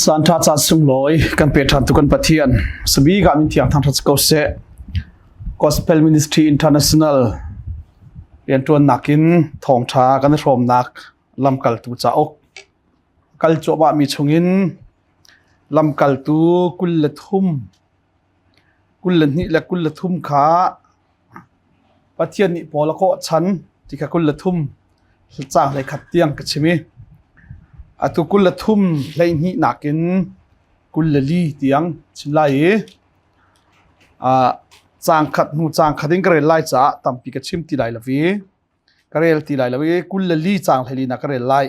Caan ṭha caan sunglawi kan pe ṭhan tu kan Pathian sabi ka min thiang thang ṭhat ko seh. Gospel Ministry International rianṭuannak in thawngṭha kan i hrawmnak lamkaltu cauk kal cuahmah mi chungin lamkaltu 23 22 le 23 kha Pathian nih Paul a kawh chan ti kha 23 caang 21 tiang ka chim i atu 23 12 nakin 24 tiang chim lai i caang khat hnu caang khat in ka rel lai caah tampi ka chim ti lai lo i ka rel ti lai lo i 24 caang 14 na ka rel lai.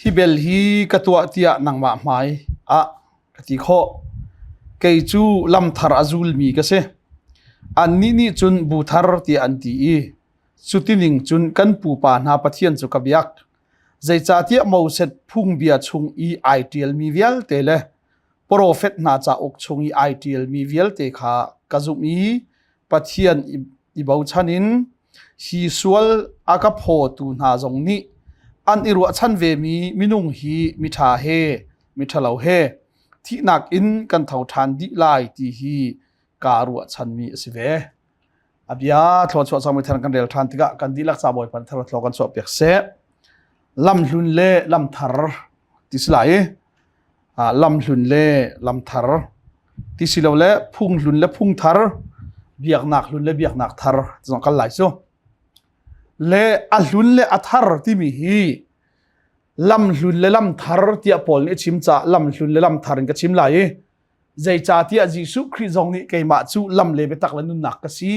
Hi bel hi ka tuah tiah nangmah hmai ah ka ti khawh. Kei cu lam thar a zulmi ka si. Annih nih cun bu thar tiah an ti i cutining cun kan pupa hna Pathian cu ka biak. Zeicahtiah Moses phungbia chung i ai ṭialmi vialte le profet hna cauk chung i ai ṭialmi vialte kha ka zumh i Pathian i bochan in hi sual a ka phawtu hna zong nih an i ruahchan vemi minung hi miṭha he miṭhalo he thihnak in kan tho ṭhan dih lai ti hi kaa ruahchanmi a si ve. A bia thluachuah cangmi thar kan rel ṭhan tikah kan dihlak ca Bawipa thar thlaw kan chuah piak seh. Lamhlun le lamthar ti si lai i lamhlun le lamthar ti si lo le phunghlun le phungthar biaknak hlun le biaknak thar zong kal lai cu le a hlun le a thar timi hi lamhlun le lamthar tiah Paul nih a chim caah lamhlun le lamthar in ka chim lai i zeicahtiah Jesuh Khrih zong nih keimah cu lam le biatak le nunnak ka si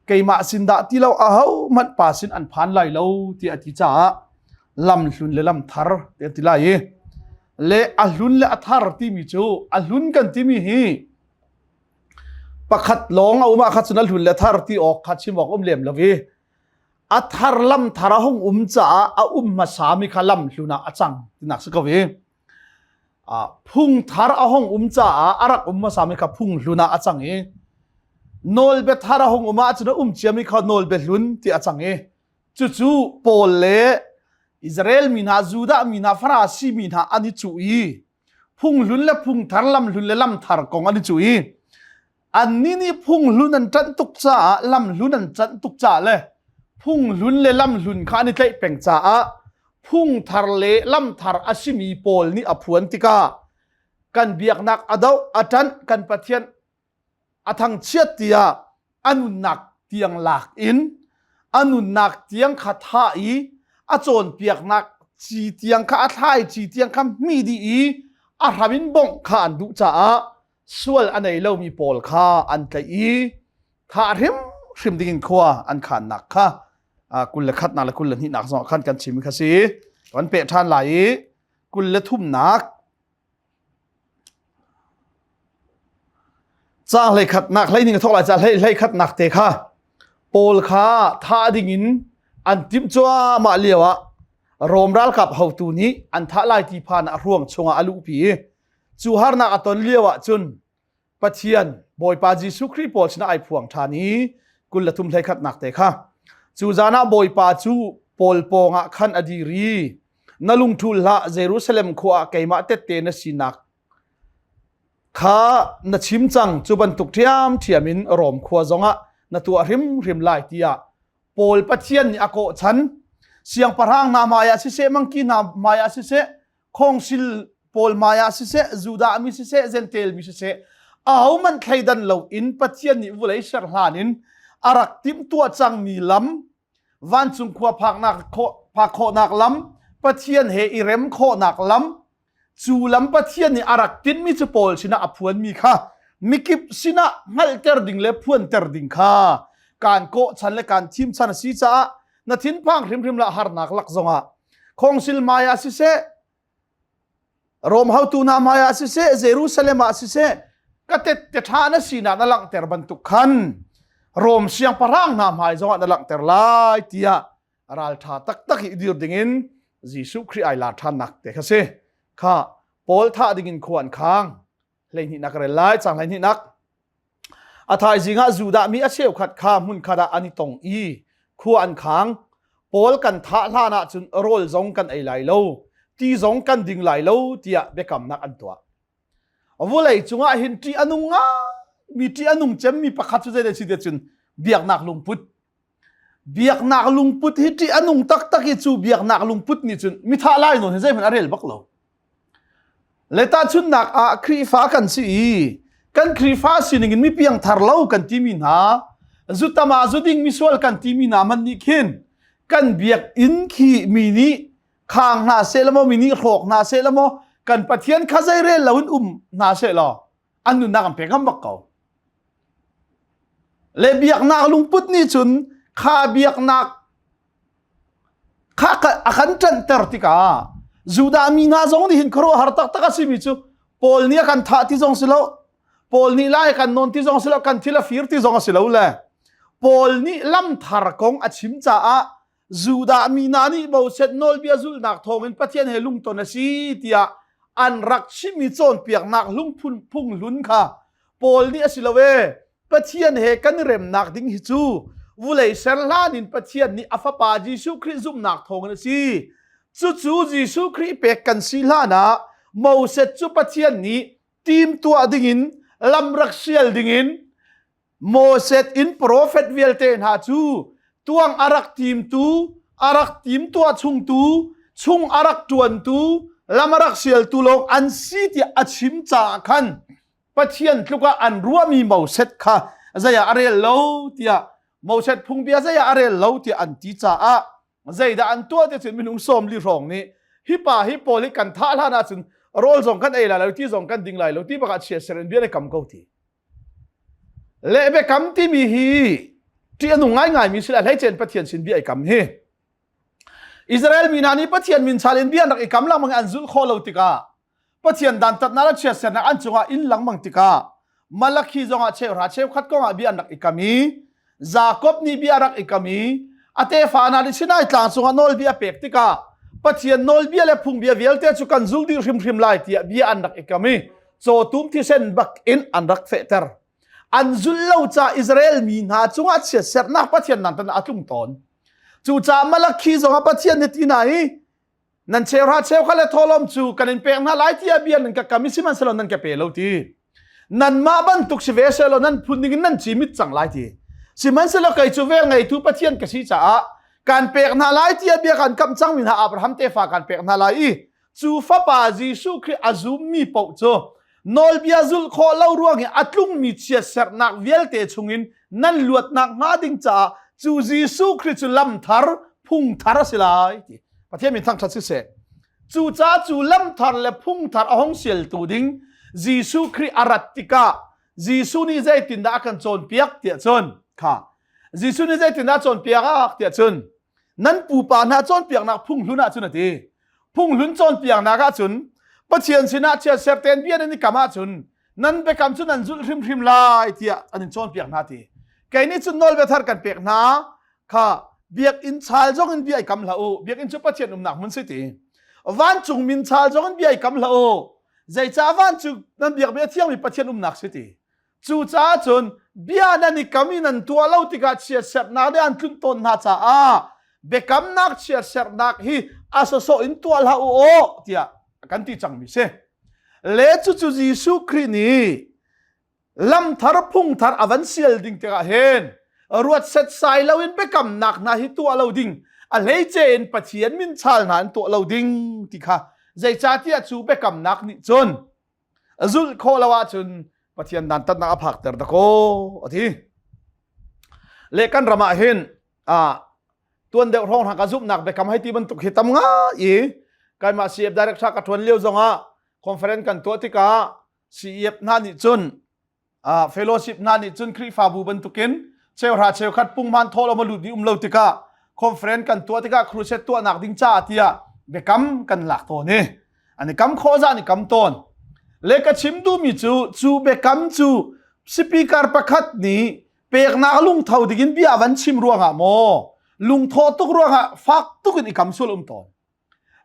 keimah sin dah ti lo ahohmanh pa sin an phan lai lo tiah a ti caah lam hlun le lam thar ti an ti lai i le a hlun le a thar timi cu a hlun kan timi hi pakhat lawng a um ah kha cun a hlun le thar ti awk kha chim awk um lem lo i a thar lam thar a hung um caah a um hmasa mi kha lam hlun ah a cang tinak si ko i Phung thar a hung um caah a rak um hmasami kha phung hlun ah a cang i nawlbia thar a hung um ahcun a um ciami kha nawlbia hlun ti a cang i cucu Paul le Israel mi hna, Judah mi hna, Farasi mi hna an i cuh i phung hlun le phung thar, lam hlun le lam thar kong an i cuh i annih nih phung hlun an ṭanh tuk caah lam hlun an ṭanh tuk caah le phung hlun le lam hlun kha an i tlaih peng caah phung thar le lam thar a simi pawl nih a phuan tikah kan biaknak a doh a ṭanh kan Pathian a thangchiat tiah a nunnak tiang lak in a nunnak tiang kha thah i a cawnpiaknak ci tiang kha a thlai ci tiang kha hmi dih i a hram in bongh kha an duh caah sual a nei lomi pawl kha an tlaih i thah hrimhrim dingin khua an khannak kha 21nak le 22nak zong khan kan chim kha si kan peh ṭhan lai i 23nak caang hlei khatnak hlei ning thok lai ca hlei hlei khatnak te kha Paul kha thah dingin an timh cuahmah lio ah Rom ralkap hotu nih an thah lai ti phan a hruang chungah a luhpi i Cu harnak a ton lio ah cun Pathian Bawipa Jesuh Khrih pawl sinah ai phuang ṭhan i 23 hleikhatnak te kha cu zan ah Bawipa cu Paul pawngah khan a dir i na lungṭhul hlah Jerusalem khua ah keimah tette na sinak kha na chim cang cu bantuk ṭhiamṭhiam in Rom khua zongah na tuah hrimhrim lai tiah Paul Pathian nih a kawh chan siangpahrang hna hmaiah siseh mangki hna hmaiah siseh khawngsil pawl hmai ah siseh Judah mi siseh Jentail mi siseh ahohmanh thleidan loin Pathian nih vulei ser hlan in a rak timhtuah cangmi lam vancung khua phaknak phak khawhnak lam Pathian he i rem khawhnak lam cu lam Pathian nih a rak tinhmi cu Paul sinah a phuanmi kha mikip sinah hngalhter ding le phuanter ding kha kaan kawh chan le kaan thim chan a si caah na thinphang hrimhrim la harnak lak zongah khongsil hmai ah siseh Rom hotu hna hmai ah siseh Jerusalem ah siseh ka tette ṭha na sinak na langhter bantuk khan Rom siangpahrang hna hmai zongah na langhter lai tiah ralṭha taktak i dir dingin Jesuh Khrih ai lar ṭhannak te kha si kha Paul thah dingin khua an khang 12nak rel lai cang 12nak A thaizing ah Judah mi a cheukhat kha hmunkhat ah an i tong i khua an khang. Paul kan thah hlan ahcun rawl zong kan ei lai lo. Ti zong kan ding lai lo tiah biakamnak an tuah. Vulei cungah hin ṭih a nung mi ṭih a nung cemmi pakhat cu zeidah si cun biaknak lungput. Biaknak lungput hi ṭih a nung taktak i cu biaknak lungput nih cun mithah lai nawn hi zeihmanh a rel bak lo. Le tahchunhnak ah Khrihfa kan si i kan Khrihfa sining in mi piangthar lo kan timi hna, zutama zuding misual kan timi hna hmanh nih khin kan biakinn khi mi nih khang hna seh law mi nih hrawk hna seh law kan Pathian kha zei rel lo in um hna seh law an nunnak an pe ngam bak ko. Le biaknak lungput nih cun kha biaknak kha a kan ṭanhter tikah Judah mi hna zong nih hin khuaruahhar taktak a simi cu Paul nih a kan thah ti zong si lo Paul nih lai kan nawn ti zong si lo kan thil a fir ti zong a si lo le Paul nih lamthar kong a chim caah Judah mi hna nih Moses nawlbia zulhnak thawngin Pathian he lungton a si tiah an rak chimmi cawnpiaknak lungphun phung hlun kha Paul nih a si lo ee Pathian he kan i remnak ding hi cu vulei ser hlan in Pathian nih a fapa Jesuh Khrih zumhnak thawngin a si. Cucu Jesuh Khrih pek kan si hlan ah Moses cu Pathian nih timtuah dingin lam rak sial dingin Moses in profet vialte hna cu tuang a rak timtu, a rak timtuah chungtu, chung a rak ṭuantu, lam a rak sialtu lawng an si tiah a chim caah khan Pathian tluk ah an ruahmi Moses kha zei ah a rel lo tiah Moses phungbia zei ah a rel lo tiah an ti caah zeidah an tuah ti cun minung 40 hrawng nih hi pa hi pawl hi kan thah hlan ahcun rawl zong kan ei lai lo ti zong kan ding lai lo ti bakah chia ser in bia ne kam ko ti le biakam timi hi ṭih a nung ngaingaimi si le hleicen Pathian sin bia i kam hi Israel mi hna nih Pathian min chal in bia an rak i kam lengmang i an zulh khawh lo tikah Pathian dantatnak le chiatsernak an cungah in lengmang tikah Malakhi zongah cheuhra cheukhat kongah bia an rak i kam i Jakob nih bia a rak i kam i a tefa hna nih Sinai tlang cungah nawlbia a pek tikah Pathian nawlbia le phungbia vialte cu kan zul dih hrimhrim lai tiah bia an rak i kam i cawtum thisen bak in an rak fehter. An zulh lo caah Israel mi hna cungah chiatsernak Pathian dantatnak a tlung tawn. Cucaah Malakhi zongah Pathian nih ti hna i nan cheuhra cheukhat le thawhlawm cu kan in pek hna lai tiah bia nan ka kam i sihmanhsehlaw nan ka pe lo ti nanmah bantuk si ve sehlaw nan phun ding in nan cimit cang lai ti sihmanhsehlaw kei cu vel ngeitu Pathian ka si caah kan pek hna lai tiah bia kan kamh cangmi hna Abraham tefa kan pek hna lai i cu fapa Jesuh Khrih a zummi paoh cu nawlbia zulh khawh lo ruang i a tlungmi chiatserhnak vialte chungin nan luatnak hnga ding caah cu Jesuh Khrih cu lam thar phung thar a si lai ti Pathian min thangṭhat siseh cucaah cu lam thar le phung thar a hong sialtu ding Jesuh Khrih a rat tikah Jesuh nih zeitindah a kan cawnpiak tiah cun kha Jesuh nih zeitindah a cawnpiak tiah cun nan pupa hna cawnpiaknak phung hlun ah cun a ti phunghlun cawnpiaknak ahcun Pathian sinah chiatser tein bia nan i kam ahcun nan biakam cu nan zulh hrimhrim lai tiah an in cawnpiak hna ti. Kei nih cun nawlbia thar kan pek hna kha biakinn chal zong in bia i kam hlah u biakinn cu Pathian umnak hmun si ti. Vancung min chal zong in bia i kam hlah u zeicah vancung nan biakmi a thiangmi Pathian umnak si ti. Cucaah cun bia nan i kam i nan tuah lo tikah chiatserhnak nih an tlunh tawn hna caah biakamnak chiatserhnak hi a sawsawh in tuah hlah u aw tiah a kan ti cangmi si. Le cucu Jesuh Khrih nih lamthar phungthar a van sial ding tikah hin ruat setsai loin biakamnak hna hi tuah lo ding a hleice in Pathian min chal hna in tuah lo ding ti kha zeicahtiah cu biakamnak nih cun zulh khawh lo ahcun Pathian dantatnak a phakter dakaw a ti. Le kan ram ah hin tuan deuh hrawng hna ka zumhnak biakam hei ti bantuk hi tam nga i kaimah CF director ka tuan lio zongah conference kan tuah tikah CEF hna nih cun fellowship hna nih cun Khrihfabu bantukin cheuhra cheukhat punghman thawl a lut dih um lo tikah conference kan tuah tikah crusade tuahnak ding caah tiah biakam kan lak tawn i an i kam khawh zah an i kam tawn le ka chim duhmi cu cu biakam cu speaker pakhat nih peknak lungtho dingin bia van chim ruangah maw lungthawh tuk ruangah fak tuk in i kam sual um tawn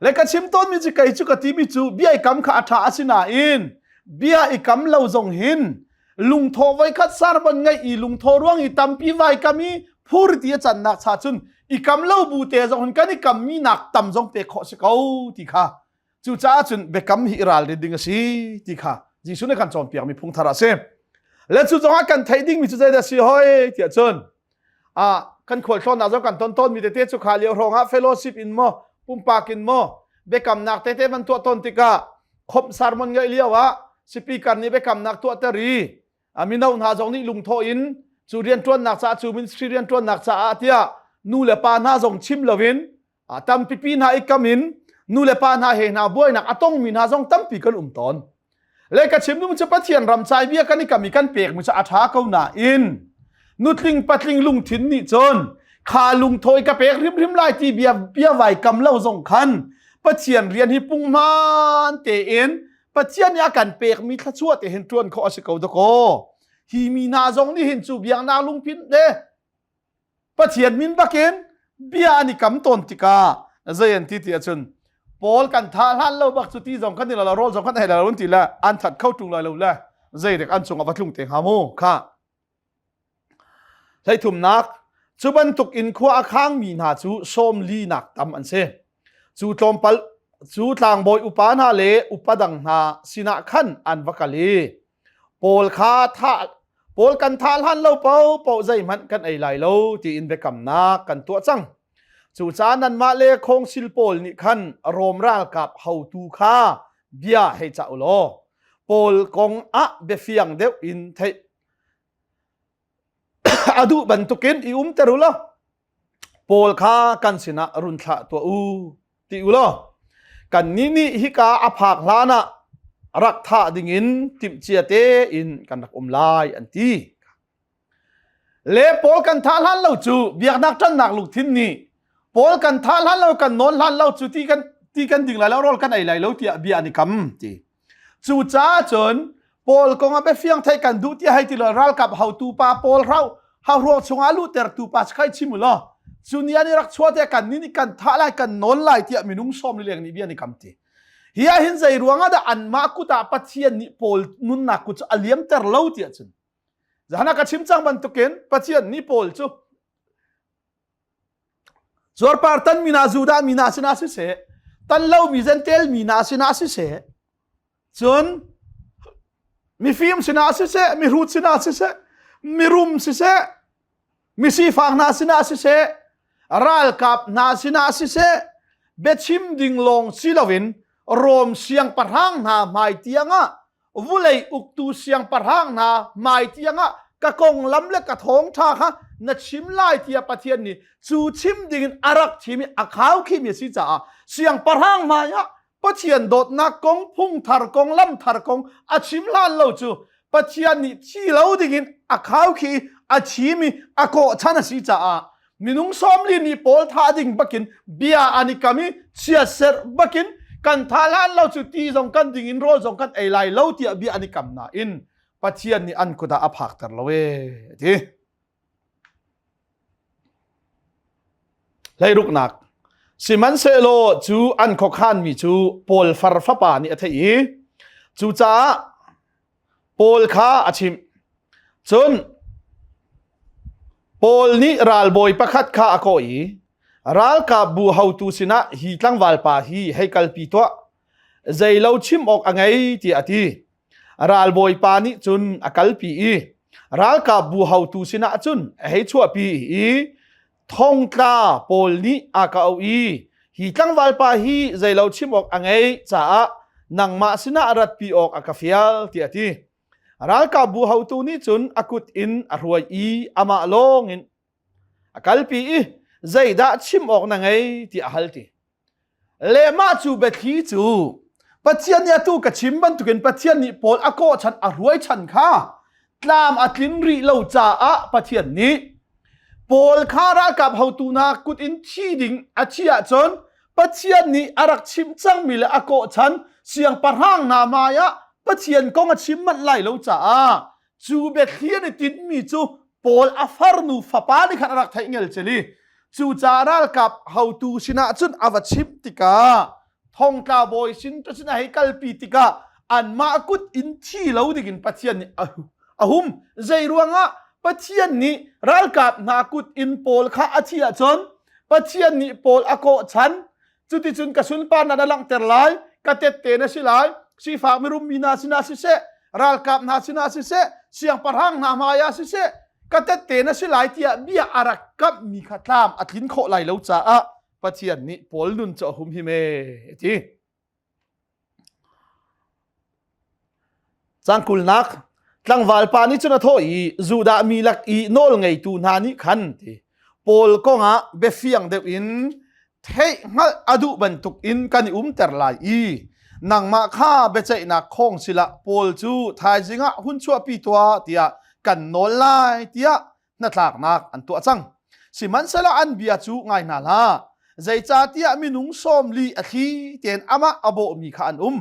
Le ka chim tawnmi cu kei cu ka timi cu bia i kam kha a ṭha a si nain bia i kam lo zong hin lungthawh voikhat sermon ngeih i lungthawh ruang i tampi vai kam i phur ti a cannak cha cun i kam lo bu te zong hin kan i kammi nak tam zong pek khawh si ko ti kha. Cucaah cun biakam hi i ralrin ding a si ti kha Jesuh nih kan cawnpiakmi phung thar a si. Le cu zongah kan theih dingmi cu zeidah si hoi tiah cun ah kan khualtlawnnak zong kan ton tawnmi tete cu kha lio hrawng ah fellowship in maw pumpak in maw biakamnak tete van tuah tawn tikah khomh sermon ngaih lio ah speaker nih biakamnak tuahter i mino hna zong nih lungthawh in cu rianṭuannak caah cu ministry rianṭuannak caah tiah nu le pa hna zong chim loin tampipi hna i kam in nu le pa hna he hna buainak a tongmi hna zong tampi kan um tawn. Le ka chim duhmi cu Pathian ram cai bia kan i kam i kan pekmi cu a ṭha ko nain nutling patling lungthin nih cun kha lungthawi ka pek hrimhrim lai ti bia bia vai kam lo zong khan Pathian rian hi punghman tein Pathian nih a kan pekmi thluachuah te hin ṭuan khawh a si ko dakaw. Hi mi hna zong nih hin cu biaknak lungphin le Pathian min bakin bia an i kam tawn tikah zei an ti ti ahcun Paul kan thah hlan lo bak cu ti zong kan i lo rawl zong kan ei lo ti le an that kho ṭung lai lo le zeidek an cungah va tlung te hnga mu kha Hleithumnak, cu bantuk in khua a khangmi hna cu 40 nak tam an si. Cu tlawmpal cu tlangbawi upa hna le upa dang hna sinah khan an va kal i Paul kha thah Paul kan thah hlan lo paohpaoh zeihmanh kan ei lai lo tiin biakamnak kan tuah cang. Cucaah nanmah le khawngsil pawl nih khan Rom ralkap hotu kha bia hei cah u law Paul kong ah biafiang deuh in theih a duh bantukin i umter u law Paul kha kan sinah run thlah tuah u ti u law kannih nih hika a phak hlan ah rak thah dingin timhcia tein kan rak um lai an ti. Le Paul kan thah hlan lo cu biaknak ṭannak lungthin nih Paul kan thah hlan lo kan nawn hlan lo cu ti kan ti kan ding lai lo rawl kan ei lai lo tiah bia an i kam ti. Cucaah cun Paul kong ah biafiang theih kan duh tiah hei ti lo ralkap hotu pa Paul rau hauhruang chungah luhtertu pa khi chim u law cu ni an i rak chuah tiah kan nih kan thah lai kan nawn lai tiah minung sawm li leng nih bia an i kam ti. Hi ah hin zei ruang ah dah anmah kut ah Pathian nih Paul nunnak kut cu a liamter lo tiah cun Zahana ka chim cang bantukin Pathian nih Paul cu Cuarpar tan mi hna Judah mi hna sinah siseh, tan lomi Jentail mi hna sinah siseh, cun mifim sinah siseh, mihrut sinah siseh, mirum siseh, misifak hna sinah siseh, ralkap hna sinah siseh, biachim ding lawng si loin Rom siangpahrang hna hmai tiangah vulei uktu siangpahrang hna hmai tiangah ka konglam le ka thawngṭha kha na chim lai tiah Pathian nih cu chim dingin a rak thim i a khau khimi a si caah siangpahrang hmaiah Pathian dawtnak kong phungthar kong lamthar kong a chim hlan lo cu Pathian nih thi lo dingin a khau khi a thim i a kawh chan a si caah minung 40 nih Paul thah ding bakin bia an i kam i chiatserh bakin kan thah hlan lo cu ti zong kan ding in rawl zong kan ei lai lo tiah bia an i kam nain Pathian nih an kut ah a phakter lo ee ti. Hleiruknak Sihmanhsehlaw cu an khuakhanmi cu Paul far fapa nih a theih i cucaah Paul kha a chimh. Cun Paul nih ralbawi pakhat kha a kawh i ralkapbu hotu sinah hi tlangval pa hi hei kalpi tuah, zeilo chim awk a ngei tiah a ti. Ralbawi pa nih cun a kalpi i ralkapbu hotu sinah cun a hei chuahpi i thongtla pawl nih a ka auh i hi tlangval pa hi zeilo chim awk a ngeih caah nangmah sinah ratpi awk a ka fial tiah a ti. Ralkapbu hotu nih cun a kut in a hruai i amah lawng in a kalpi i zeidah chim awk na ngei tiah a hal ti. Le mah cu biathli cu Pathian nih atu ka chim bantukin Pathian nih Paul a kawh chan a hruai chan kha tlam a tlin rih lo caah Pathian nih Paul kha ralkap hotu hna kut in thi ding a thi ahcun Pathian nih a rak chimh cangmi le a kawh chan siangpahrang hna hmai ah Pathian kong a chim manh lai lo caah cu biathli an i tinhmi cu Paul a farnu fapa nih khan a rak theih ngelcel i cucaah ralkap hotu sinah cun a va chimh tikah thongtla bawi sin tu sin a hei kalpi tikah anmah kut in thi lo dingin Pathian nih a hum zei ruangah Pathian nih ralkap hna kut in Paul kha a thi ahcun Pathian nih Paul a kawh chan cuticun ka sunparnak na langhter lai. Ka tette na si lai. Sifak mirum mi hna sinah siseh, ralkap hna sinah siseh, siangpahrang hna hmai ah siseh, ka tette na si lai tiah bia a rak kamhmi kha tlam a tlin khawh lai lo caah Pathian nih Paul nun cu a humhim ee ti. Cang kulnak tlangval pa nih cun a thawh i Judah mi lak i nawl ngeitu hna nih khan ti Paul kongah biafiang deuh in theih hngalh a duh bantuk in kan i umter lai i nangmah kha biaceihnak khawng silah Paul cu thaizing ah hun chuahpi tuah tiah kan nawl lai tiah hnatlaknak an tuah cang. Sihmanhsehlaw an bia cu ngai hna hlah. Zeicahtiah minung 40 a thli tein amah a bawhmi kha an um.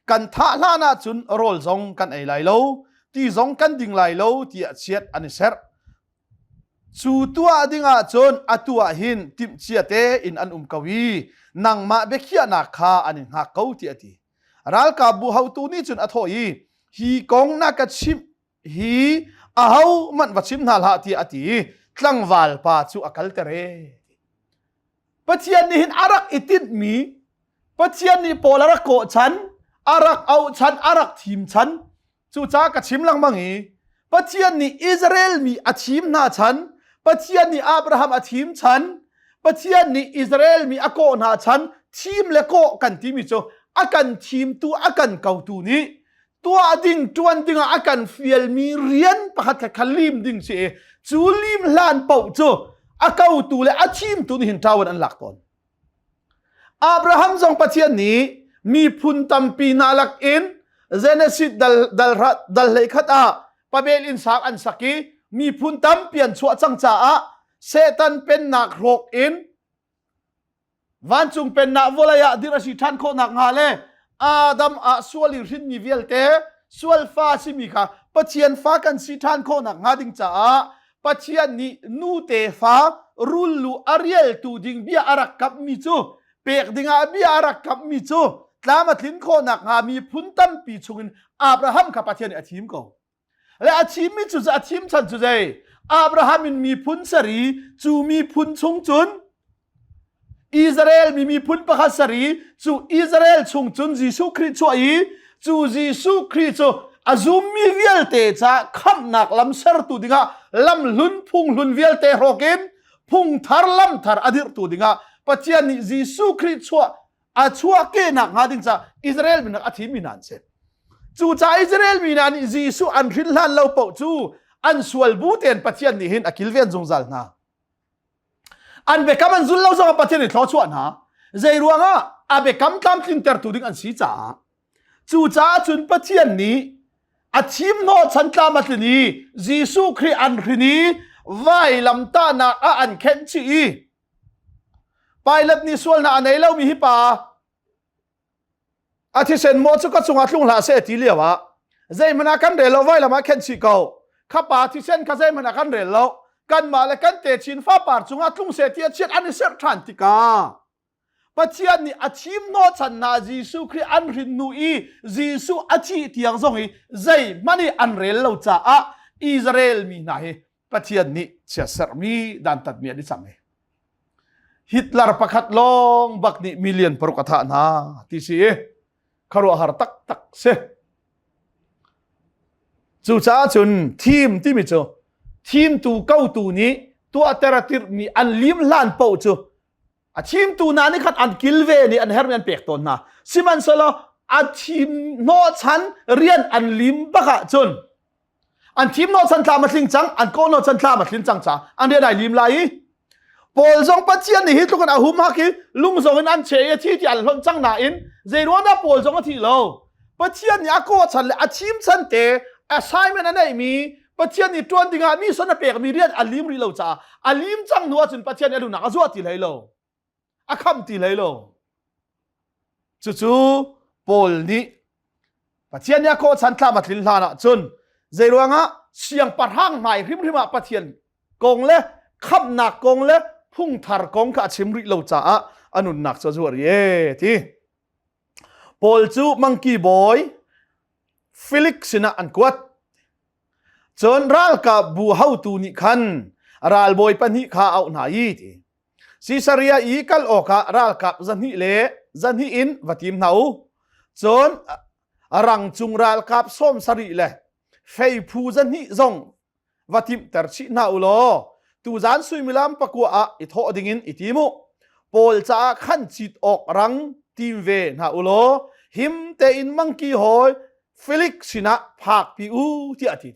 Kan thah hlan ahcun rawl zong kan ei lai lo, ti zong kan ding lai lo tiah chiat an i serh. Cu tuah ding ahcun atu ah hin timhcia tein an um ko i nangmah biakhiahnak kha an in hngak ko tiah a ti. Ralkapbu haotu nih cun a thawh i, Hi kong na ka chimh hi ahohmanh va chim hna hlah tiah a ti i tlangval pa cu a kalter e. Pathian nih hin a rak i tinhmi Pathian nih Paul a rak kawh chan, a rak auh chan, a rak thim chan. Cucaah ka chim lengmang i Pathian nih Israel mi a thim hna chan, Pathian nih Abraham a thim chan, Pathian nih Israel mi a kawh hna chan, thim le kawh kan timi cu a kan thimtu, a kan kotu nih tuah ding ṭuan ding ah a kan fialmi rian pakhat kha kha lim ding si i cu lim hlan paoh cu a kotu le a thimtu nih hin ṭawan an lak tawn. Abraham zong Pathian nih miphun tampi hna lakin Genesis dal dal dal hlei khat ah Babel inn sang an sak i miphun tampi an chuah cang caah Satan pennak hrawk in Vancung pennak vawlei ah dirh a si ṭhan khawh nakhnga le Adam ah sual i hrinmi vialte sual fa simi kha Pathian fa kan si ṭhan khawh nakhnga ding caah Pathian nih nu tefa rul lu a rialtu ding bia a rak kamhmi cu pek dingah bia a rak kamhmi cu tlam a tlin khawh nakhnga miphun tampi chungin Abraham kha Pathian nih a thim ko. Le a thimmi cu a thim chan cu zei? Abraham in miphun sari cu miphun chung cun Israel mi miphun pakhat sari cu Israel chung cun Jesuh Khrih chuah i cu Jesuh Khrih cu a zummi vialte ca khamhnak lam sertu dingah lam hlun phung hlun vialte hrawk in phung thar lam thar a dirhtu dingah Pathian nih Jesuh Khrih chuah a chuahkehnak hnga ding caah Israel mi a thimmi hna an si. Cucaah Israel mi hna nih Jesuh an hrin hlan lo paoh cu an sual bu tein Pathian nih hin a kilven zungzal hna. An biakam an zul lo zongah Pathian nih thluachuah hna. Zei ruangah a biakam tlamtlintertu ding an si caah. Cucaah cun Pathian nih a thim hnawh chan tlam a tlin i Jesuh Khrih an hrin i vailamtahnak ah an khenh chih i Pilate nih sualnak a nei lomi hi pa a thisen maw cu ka cungah tlung hlah seh ti lio ah zeihmanh ah kan rel lo vailam ah khenh chih ko kha pa thisen kha zeihmanh ah kan rel lo kanmah le kan techin fapar cungah tlung seh ti a chiat an i serh ṭhan tikah Pathian nih a thim hnawhchan hna Jesuh Khrih an hrin hnu i Jesuh a thih tiang zong hi zeihmanh i an rel lo caah Israel mi hna hi Pathian nih chiatserhmi dantatmi an i cang i Hitler pakhat lawng bak nih million paruk a thah hna ti si i khuaruahhar taktak si. Cucaah cun thim timi cu thimtu kotu nih tuahter a tirhmi an lim hlan paoh cu a thimtu hna nih khan an kilven i an herhmi an pek tawn hna. Sihmanhsehlaw a thim hnawhchan rian an lim bak ahcun an thim hnawhchan tlam a tling cang an kawh hnawhchan tlam a tlin cang caah an rian ai lim lai i Paul zong Pathian nih hi tluk in a humhak i lung zong in an che i a thi ti an hlonh cang nain zei ruang dah Paul zong a thi lo Pathian nih a kawhchan le a thim chan te assignment a neihmi Pathian nih ṭuan dingah mi son a pekmi rian a lim rih lo caah a lim cang hnu ahcun Pathian nih a duhnak a zuah ti hlei lo a kham ti hlei lo cucu Paul nih Pathian nih a kawhchan tlam a tlin hlan ah cun zei ruangah siangpahrang hmai hrimhrim ah Pathian kong le khamhnak kong le phungthar kong kha a chim rih lo caah a nunnak cu a zuar i e ti Paul cu mangki bawi Felix sinah an kuat cun ralkapbu haotu nih khan ralbawi pahnih kha a auh hna i ti Sisaria i kal awkah ralkap 200 le 200 in va tim hna u. Cun rangcung ralkap 70 le feiphu 200 zong va timhter chih hna u law tuzan suimilam pakua ah i thawh dingin i tim u. Paul caah khan cit awk rang tim ve hna u law him tein mangki hawi Felix sinah phakpi u tiah a ti.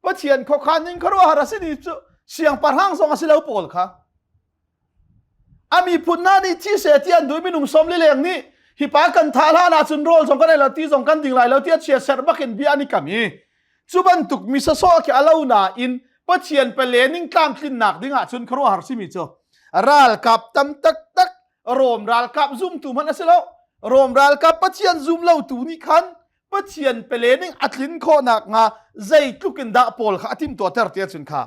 Pathian khuakhan ning khuaruahhar a si ni cu siangpahrang zong a si lo pawl kha. A miphun hna nih thi seh ti an duh minung som li leng nih hi pa kan thah hlan ahcun rawl zong kan ei lo ti zong kan ding lai lo tiah chia serh bakin bia an i kam i cu bantuk mi sasawh khi a lo nain Pathian pale ning tlamtlinnak ding ahcun khuaruahhar simi cu ralkap tam taktak Rom ralkap zumtu hmanh a si lo Rom ralkap Pathian zum lo tu nih khan Pathian pele ning a tlin khawhnak hnga zeitluk in dah Paul kha a timhtuahter ti ahcun kha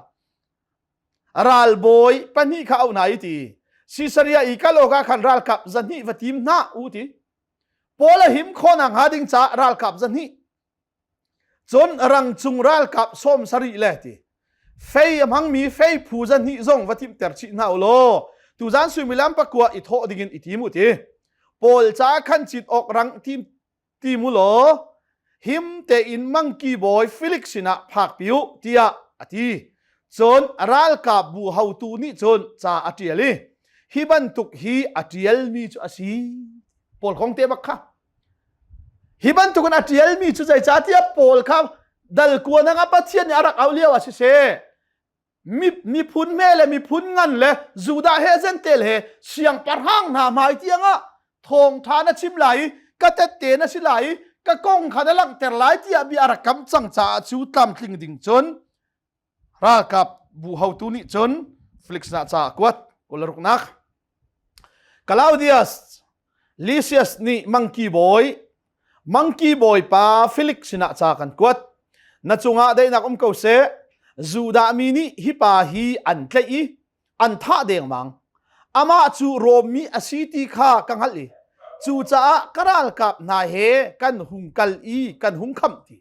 ralbawi pahnih kha auh hna i ti Sisaria i kal awkah khan ralkap 200 va tim hna u ti Paul a him khawhnak hnga ding caah ralkap 200 cun rangcung ralkap 70 le ti fei a hmangmi fei phu 200 zong va timhter chih hna u law tuzan suimilam pakua i thawh dingin i tim u ti Paul ca khan cit awk rang tim ti mu law him tein mangki bawi Felix sinah phakpi u tiah a ti. Cun ralkap bu hotu nih cun ca a ṭial i hi bantuk hi a ṭialmi cu a si. Paul kong te bak kha. Hi bantukin a ṭialmi cu zeicahtiah Paul kha dal kuanang ah Pathian nih a rak auh lio ah siseh miphun hme le miphun ngan le Judah he Jentail he siangpahrang hna hmai tiangah thawngṭha na chim lai i ka tette na si lai i ka kong kha na langhter lai tiah bia a rak kam cang caah cu tlamtling ding cun ralkap bu hotu nih cun Felix na ca a kuat kularuknak Claudius Lysias nih mangki bawi mangki bawipa Felix sinah ca kan kuat. Na cungah daihnak um ko seh. Judah mi nih hi pa hi an tlaih i an thah dengmang. Amah cu Rom mi a si ti kha ka hngalh i cucaah ka ralkap hna he kan hung kal i kan hung khamh ti.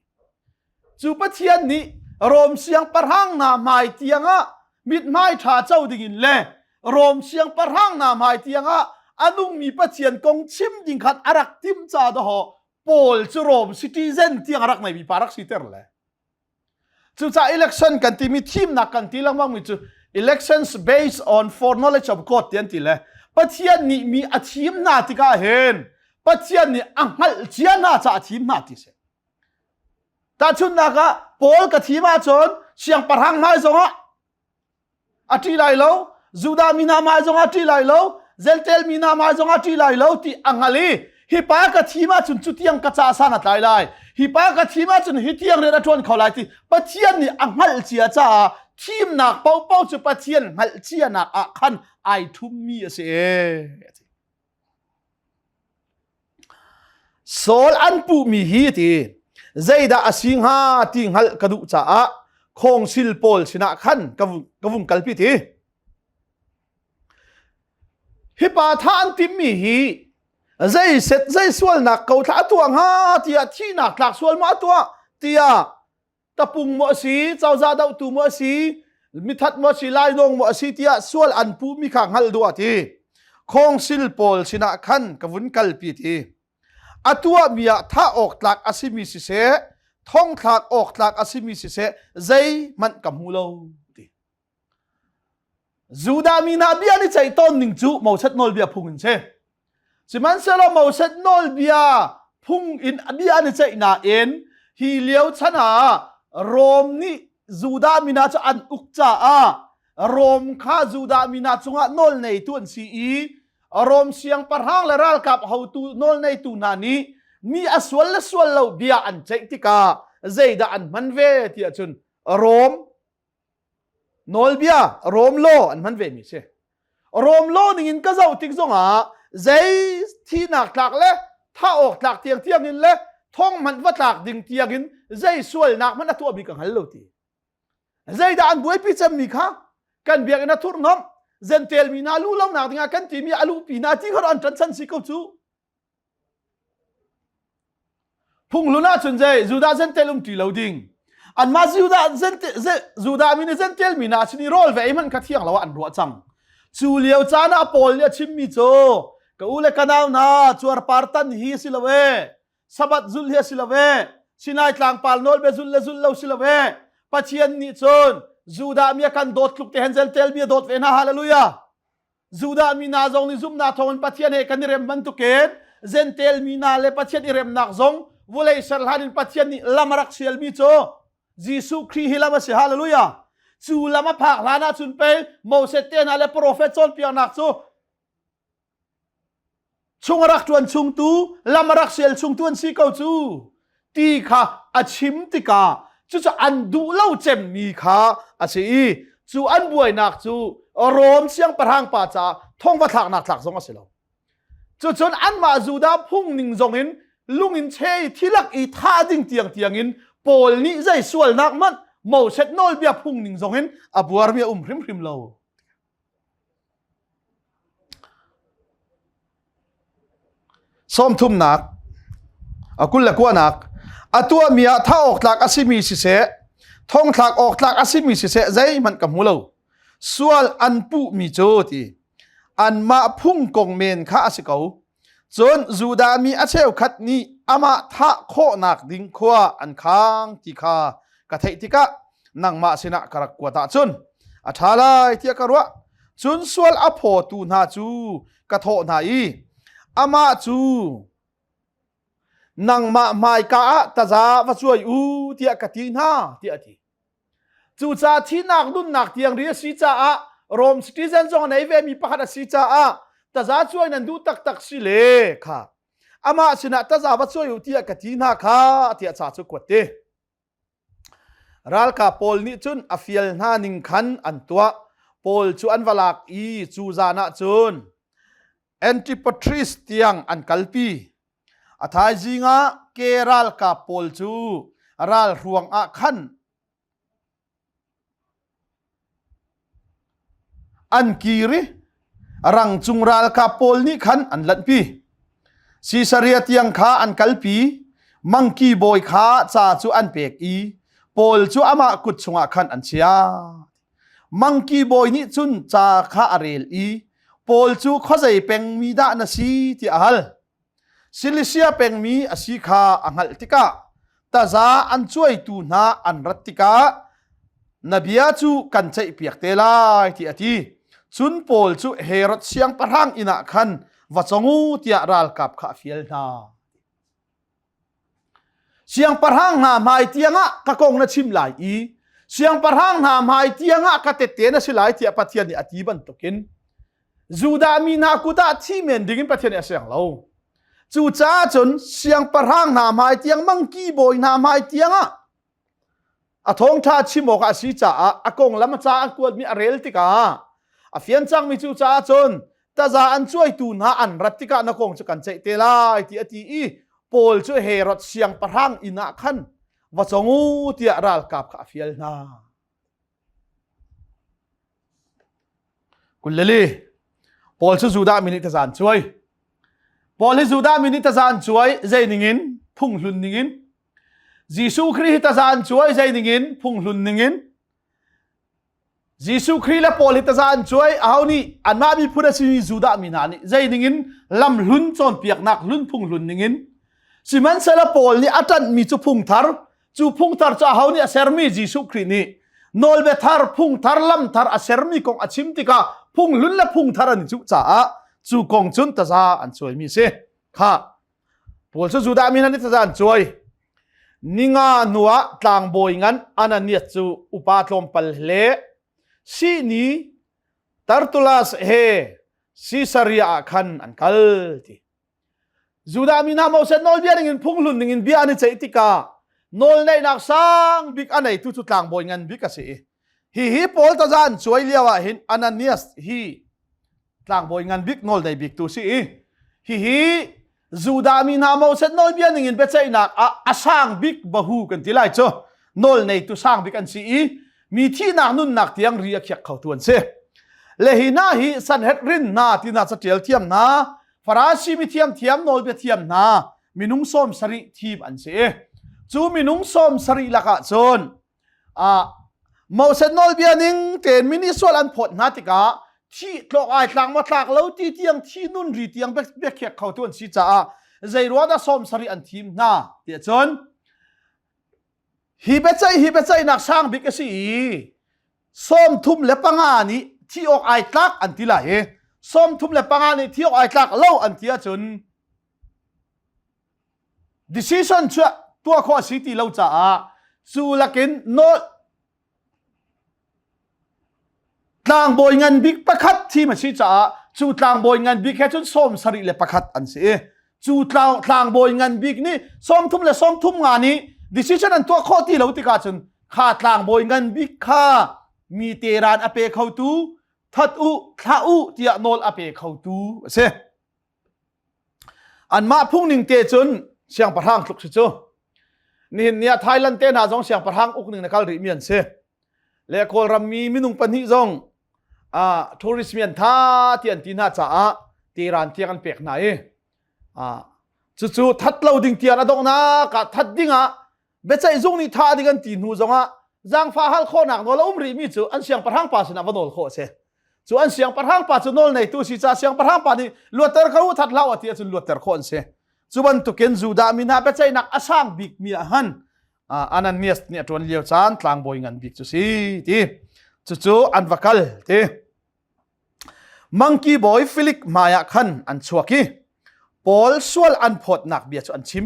Cu Pathian nih Rom siangpahrang hna hmai tiangah mithmai ṭha co dingin le Rom siangpahrang hna hmai tiangah a nungmi Pathian kong chim ding khan a rak timh ca dawh Paul cu Rom citizen tiang a rak neimi pa rak siter le. Cucaah election kan timi thimnak kan ti lengmang mi cu elections based on foreknowledge of God ti an ti le Pathian nih mi a thim hna tikah hin Pathian nih a hngalh cia hna caah a thim hna ti si. Tahchunhnak ah Paul ka thim ahcun siangpahrang hmai zongah a ṭih lai lo, Judah mi hna hmai zongah a ṭih lai lo, Jentail mi hna hmai zongah a ṭih lai lo ti a hngal i hi pa ka thim ahcun cu tiang ka ca san a tlai lai, hi pa ka thim ahcun hi tiang rian a ṭuan kho lai ti Pathian nih a hngalh cia caah thimnak paohpaoh cu Pathian hngalh cianak ah khan ai ṭhummi a si. Saul an puhmi hi ti zeidah a si hnga ti hngalh ka duh caah khawngsil pawl sinah khan ka vung kalpi ti. Hi pa thah an timmi hi zei set zei sualnak ko thla a tuah hnga tiah thihnak tlak sual maw a tuah tiah tapung maw a si cozah dohtu maw a si mithat maw a si lainawng maw a si tiah sual an puhmi kha hngalh duh a ti khawngsil pawl sinah khan ka vun kalpi ti a tuahmi ah thah awk tlak a simi siseh thongthlak awk tlak a simi siseh zeihmanh ka hmu lo ti Judah mi hna bia an i ceih tawn ning cu Moses nawlbia phung in si. Sihmanhsehlaw Moses nawlbia phung in bia an i ceih nain hi lio chan ah Rom nih Judah mi hna cu an uk caah Rom kha Judah mi hna cungah nawl neitu an si i Rom siangpahrang le ralkap hotu nawl neitu hna nih mi a sual le sual lo bia an ceih tikah zeidah an hman ve ti ahcun Rom Nawlbia Rom law an hman ve mi si. Rom law ning in ka zoh tik zongah zei thihnak tlak le thah awk tlak tiang tiang in le thong hmanh va tlak ding tiang in zei sualnak hmanh a tuahmi ka hngal lo ti. Zeidah an buaipi cemmi kha kan biakinn a thurhnomh Jentail mi hna luh lonak dingah kan timi a luhpi hna ti kha an ṭan chan si ko cu. Phunghlun ahcun zei Judah Jentail um ti lo ding. Anmah Judah Judah mi nih Jentail mi hna sin i rawl ve ei hmanh kha thiang lo ah an ruah cang. Cu lio caan ah Paul nih a chimmi cu Ka u le ka nau hna cuarpar tan hi si lo e. Sabbath zulh hi a si lo e. Sinai tlangpal nawl be zulh le zulh lo si lo e. Pathian nih cun Judah mi a kan dawt tluk te hen tel mi a dawt ve hna hallelujah. Judah mi hna zong nih zumhnak thawngin Pathian he kan i rem bantukin Gentel mi hna le Pathian i remnak zong vulei ser hlan in Pathian nih lam a rak sialmi cu Jesuh Khrih hi lam a si hallelujah cu lam a phak hlan ah cun pei Moses te hna le profet cawnpiaknak cu chung a rak ṭuan chungtu lam a rak sial chungtu an si ko cu ti kha a chim tikah cucu an duh lo cemmi kha a si i cu an buainak cu Rom siangpahrang pa caah thong va thlaknak tlak zong a si lo. Cucun anmah Judah phung ning zong in lung in che i thilak i thah ding tiang tiang in Paul nih zei sualnak hmanh Moses nawlbia phung ning zong in a buarmi a um hrimhrim lo. Sawmthumnak, a 20 le kuanak, a tuahmi ah thah awk tlak a simi siseh, thongthlak awk tlak a simi siseh zeihmanh ka hmu lo. Sual an puhmi cu ti anmah phung kong men kha a si ko. Cun Judah mi a cheukhat nih amah thah khawhnak ding khua an khang ti kha ka theih tikah nangmah sinah ka rak kuat ahcun a ṭha lai tiah ka ruah. Cun sual a phawtu hna cu ka thawh hna i amah cu nangmah hmaika ah taza va cuai u tiah ka ti hna tiah a ti. Cucaah thihnak nunnak tiang ri a si caah Rome citizen zong a nei ve mi pakhat a si caah taza cuai nan duh taktak si le kha amah sinah taza va cuai u tiah ka ti hna kha tiah ca cu kuat te. Ralkap pawl nih cun a fial hna ning khan an tuah. Paul cu an va lak i cu zan ah cun Antipatris tiang an kalpi. A thaizing ah ke ralkap pawl cu ralhruang ah khan an kir i rangcung ralkap pawl nih khan an lanhpi. Sisaria tiang kha an kalpi. Mangki bawi kha ca cu an pek i Paul cu amah kut chungah khan an chiah. Mangki bawi nih cun ca kha a rel i Paul cu khuazei pengmi dah na si tiah a hal. Silisia pengmi a si kha a hngalh tikah taza an cuaitu hna an rat tikah na bia cu kan ceihpiak te lai tiah a ti. Cun Paul cu Herod siangpahrang inn ah khan va cong u tiah ralkap kha a fial hna. Siangpahrang hna hmai tiangah ka kong na chim lai i siangpahrang hna hmai tiangah ka tette na si lai tiah Pathian nih a ti bantukin Judah mi hna kut ah thi men dingin Pathian nih a siang lo. Cucaah cun siangpahrang hna hmai tiang mangki bawi hna hmai tiangah a thawngṭha chim awk a si caah a konglam a ca an kuatmi a rel tikah a fian cangmi cu caah cun taza an cuaitu hna an rat tikah na kong cu kan ceih te lai ti a ti i Paul cu Herod siangpahrang inn ah khan va cong u tiah ralkap kha a fial hna. Kulleli Paul cu Judah mi nih taza an cuai. Paul hi Judah mi nih taza an cuai zei ningin phunghlun ningin Jesuh Khrih hi taza an cuai zei ningin phunghlun ningin Jesuh Khrih le Paul hi taza an cuai aho nih anmah miphun a simi Judah mi hna nih zei ningin lamhlun cawnpiaknak hlun phunghlun ningin sihmanhsehlaw Paul nih a ṭanhmi cu phungthar cu phungthar cu aho nih a sermi Jesuh Khrih nih nawlbia thar phungthar lamthar a sermi kong a chim tikah phunghlun le phungthar an i cuh caah cu kong cun taza an cuaimi si kha Paul cu Judah mi hna nih taza an cuai. Ninga hnuah tlangbawi ngan Ananias cu upa tlawmpal le sihni Tertullus he Caesarea ah khan an kal ti. Judah mi hna Moses nawlbia ningin phunghlun ningin bia an i ceih tikah nawlneihnak sang bik a neitu cu tlangbawi ngan bik a si i hihi Paul taza an cuai lio ah hin Ananias hi tlangbawi ngan bik nawlnei bik tu si i hihi Judah mi hna Moses nawlbia ningin biaceihnak ah a sang bik bahu kan ti lai cu nawlneitu sang bik an si i mi thihnak nunnak tiang ri a khiak khotu an si le hi hna hi Sanhedrin hna tina catial thiam hna Farasi mi thiam thiam nawlbia thiam hna minung 70 thim an si cu minung 70 lakah cun Moses nawlbia ning tein mini sual an phawt hna tikah. thi tlok ai tlak ma tlak lo ti tiang thi nun ri tiang biakhiak kho tu an si caah zei ruah dah sawm sarih an thim hna tiah cun hi biaceih hi biaceihnak sang bik a si i 35 nih thi awk ai tlak an ti lai i 35 nih thi awk ai tlak lo an ti ahcun decision chuah tuah khawh a si ti lo caah cu lakin nawl Tlangbawi ngan bik pakhat thim a si caah cu tlangbawi ngan bik he cun 71 an si i cu tlangbawi ngan bik nih 33 nih decision an tuah khawh ti lo tikah cun kha tlangbawi ngan bik kha mi teran a pe khotu that u thlah u tiah nawl a pe khotu a si. Anmah phungning te cun siangpahrang tluk si cu. Nihin ni ah Thailand te hna zong siangpahrang ukning na kal rihmi an si. Le Kawlram mi minung pahnih zong uh, tourist mi an tha ti an ti hna caah teran tiang an pek hna i uh, cucu that lo ding tiang a donghnak ah that ding ah biaceih zung nih thah ding an ti hnu zongah zaangfah hal khawhnak nawl a um rihmi cu an siangpahrang pa sinah va nawl khawh a si. Cu an siangpahrang pa cu nawl neitu si caah siangpahrang pa nih luatter ko u that hlah u ti ahcun luatter khawh an si. Cu bantukin Judah mi hna biaceihnak a sang bikmi ah han Ananias nih a ṭuan lio caan tlangbawi ngan bik cu si ti. Cucu an va kal ti. Mangki bawi Filik hmaiah khan an chuak i Paul sual an phawtnak bia cu an chim.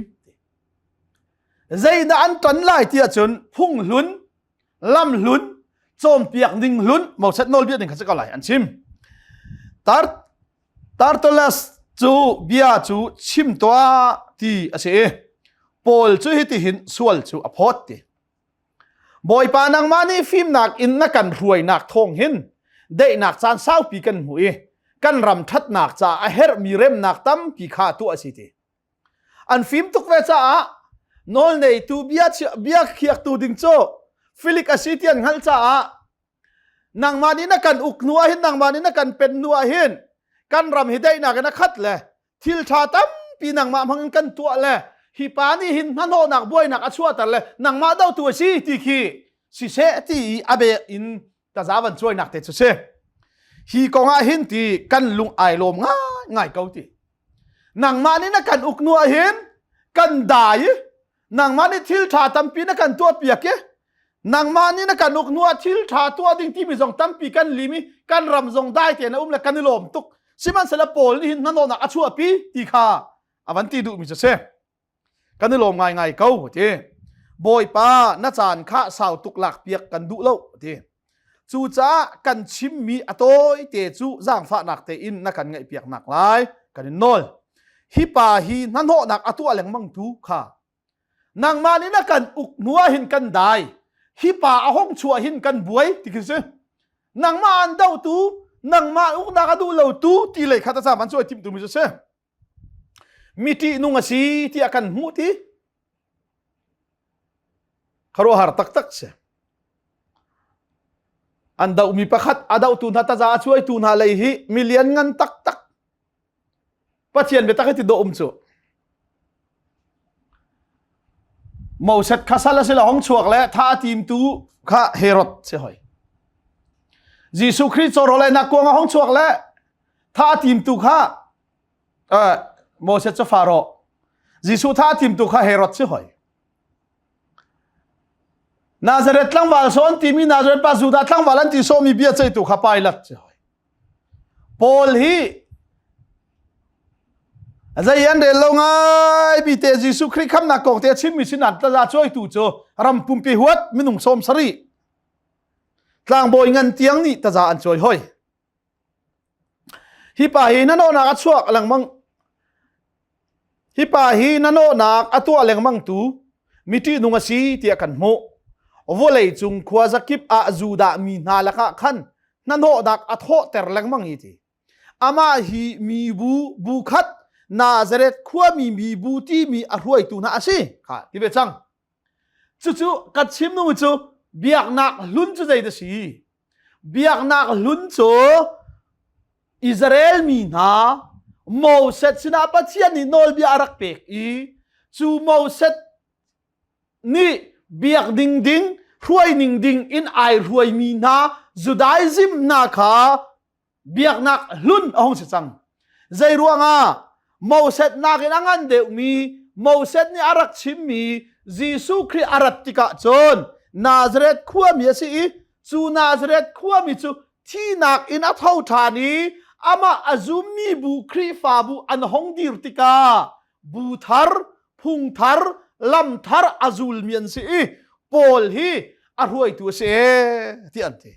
Zeidah an ton lai ti ahcun phung hlun, lam hlun, cawnpiak ning hlun, Moses nawlbia ning kha si ko lai an chim. Tar Tertullus cu bia cu chim tuah ti a si i Paul cu hitihin sual cu a phawt ti. Bawipa nangmah nih fimnak in na kan hruainak thawng hin daihnak caan saupi kan hmu i kan ram ṭhatnak caah a herhmi remnak tampi kha tuah a si ti. An fim tuk ve caah nawlneitu bia bia khiaktu ding cu Filik a si ti an hngalh caah nangmah nih na kan uk hnu ah hin nangmah nih na kan pen hnu ah hin kan ram hi daihnak in a khat le thil ṭha tampi nangmah hmang in kan tuah le hi pa nih hin hnahnawhnak buainak a chuahter le nangmah dotu a si ti khi siseh ti i a bek in taza van cuainak te cu si hi kong ah hin ti kan lung ai lawm ngai ngai ko ti nangmah nih na kan uk nu ah hin kan dai i nangmah nih thil ṭha tampi na kan tuah piak i nangmah nih na kan uk hnu ah thil ṭha tuah ding timi zong tampi kan lim i kan ram zong dai tein a um le kan i lawm tuk sihmanhsehlaw Paul nih hin hnahnawhnak a chuahpi ti kha a van ti duhmi cu si kan i lawm ngaingai ko ti Bawipa na caan kha sau tuk lak piak kan duh lo ti Cucaah kan chimmi a tawite cu zaangfahnak tein na kan ngaihpiak nak lai kan in nawl. Hi pa hi hnahnawhnak a tuah lengmang tu kha nangmah nih na kan uk hnu ah hin kan dai. Hi pa a hong chuah hin kan buai ti khi si. Nangmah an dotu, nangmah uknak a duh lo tu ti lei kha ta man cu ai timh tu mi cu si. Mi ṭihnung a si tiah kan hmuh ti. Khuaruahhar taktak si. An dohmi pakhat a dohtu hna taza a cuaitu hna lei hi milian ngan taktak. Pathian biatak hi ti dawh um cu. Moses kha sal a si le hong chuak le tha a timtu kha Herod si hoi. Jesuh Khrih cawrawl einak kuang a hong chuak le tha a timtu kha uh, Moses cu Faro. Jesuh tha a timtu kha Herod si hoi. Nazareth tlangval sawn timi Nazareth pa Judah tlangval an ti sawmi bia ceitu kha Pilate si hoi. Paul hi zei an rel lo ngai bi te Jesuh Khrih khamnak kong te a chimmi sin an tlaza cuaitu cu ram pumpi huat minung 70 tlangbawi ngan tiang nih taza an cuai hoi. Hi pa hi na nawhnak a chuak lengmang. Hi pa hi na nawhnak a tuah lengmang tu mi ṭihnung a si tiah kan hmuh. Vawlei cung khua zakip ah Judah mi hna lakah khan hnahnawhnak a thawhter lengmang hi ti. Amah hi mibu bu khat Nazareth khuami mibu timi a hruaitu hna a si. Kha ti ve cang. Cucu ka chim nu cu biaknak hlun cu zei da si? Biaknak hlun cu Israel mi hna Moses sinah Pathian nih nawlbia a rak pek i cu Moses nih biak ding ding hruai ning ding in ai hruaimi hna Judaism hna kha. Biaknak hlun a hung si cang. Zei ruangah Moses nakin a ngan deuhmi Moses nih a rak chimmi Jesuh Khrih a rat tikah cun Nazareth khuami a si i cu Nazareth khuami cu thihnak in a tho ṭhan i amah a zummi bu Khrihfabu an hong dir tikah bu thar, phung thar, lam thar a zulmi an si i Paul hi a hruaitu a si ee ti an ti.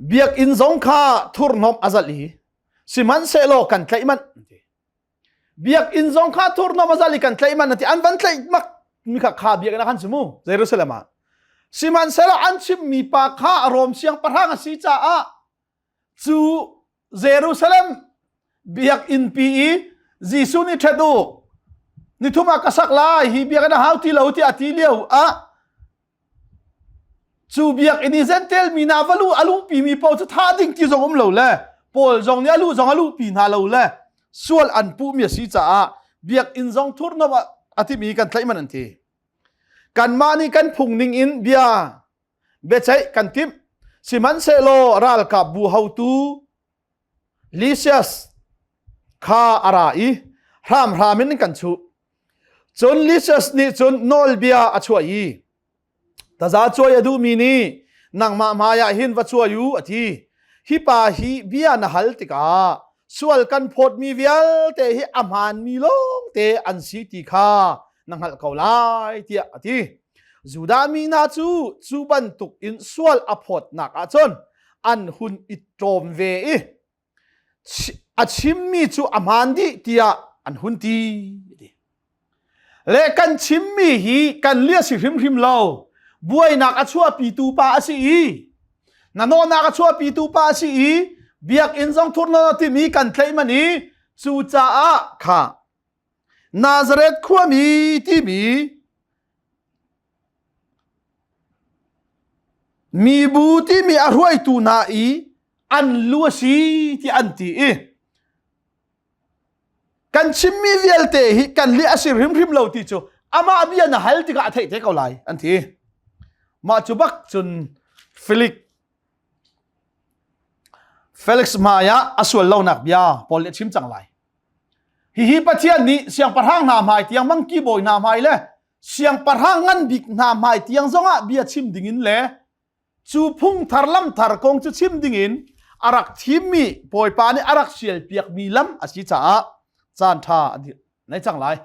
Biakinn zong kha thurhnawmh a zalh i sihmanhsehlaw kan tlaih manh ti. Biakinn zong kha thurhnawmh a zalh i kan tlaih manh ti. An van tlaih mak mi kha kha biakinn ah khan si mu Jerusalem ah. Sihmanhsehlaw an chimmi pa kha Rom siangpahrang a si caah cu Jerusalem biakinn pi i Jesuh nih ṭhet u nithum ah ka sak lai hi biakinn a hau ti lo tiah a ti lio ah cu biakinn i Jentail mi hna va lu a luhpi mi paoh cu thah ding ti zong um lo le Paul zong nih a luh zong a luhpi hna lo le sual an puhmi a si caah biakinn zong thurhnawmh a timi kan tlaih man an ti. Kanmah nih kan phung ning in bia biaceih kan timh. Sihmanhsehlaw ralkap bu hotu Lysias kha a ra i hramhram in kan chuh. Cun Lysias nih cun nawlbia a chuah i taza cuai a duhmi nih nangmah hmaiah hin va cuai u a ti. Hi pa hi bia na hal tikah sual kan phawtmi vialte hi a hmaanmi lawngte an si ti kha na hngalh ko lai tiah a ti. Judah mi hna cu cu bantuk in sual a phawtnak ahcun an hun i ṭawm ve i a chimmi cu a hmaan dih tiah an hun ti. Le kan chimmi hi kan lia si hrimhrim lo. Buainak a chuahpitu pa a si i nanawhnak a chuahpitu pa a si i biakinn zong thurhnawn a timi kan tlaih man i cucaah kha Nazareth khuami timi mibu timi a hruaitu hna i an lu a si ti an ti i kan chimmi vialte hi kan lih a si hrimhrim lo ti cu amah bia na hal tikah a theih te ko lai an ti. Mah cu bak cun Felix Felix hmai ah a sual lonak bia Paul nih a chim cang lai. Hihi Pathian nih siangpahrang hna hmai tiang mangki bawi hna hmai le siangpahrang ngan bik hna hmai tiang zongah bia chim dingin le cu phung thar lam thar kong cu chim dingin a rak thimmi Bawipa nih a rak sialpiakmi lam a si caah caan ṭha a nei cang lai.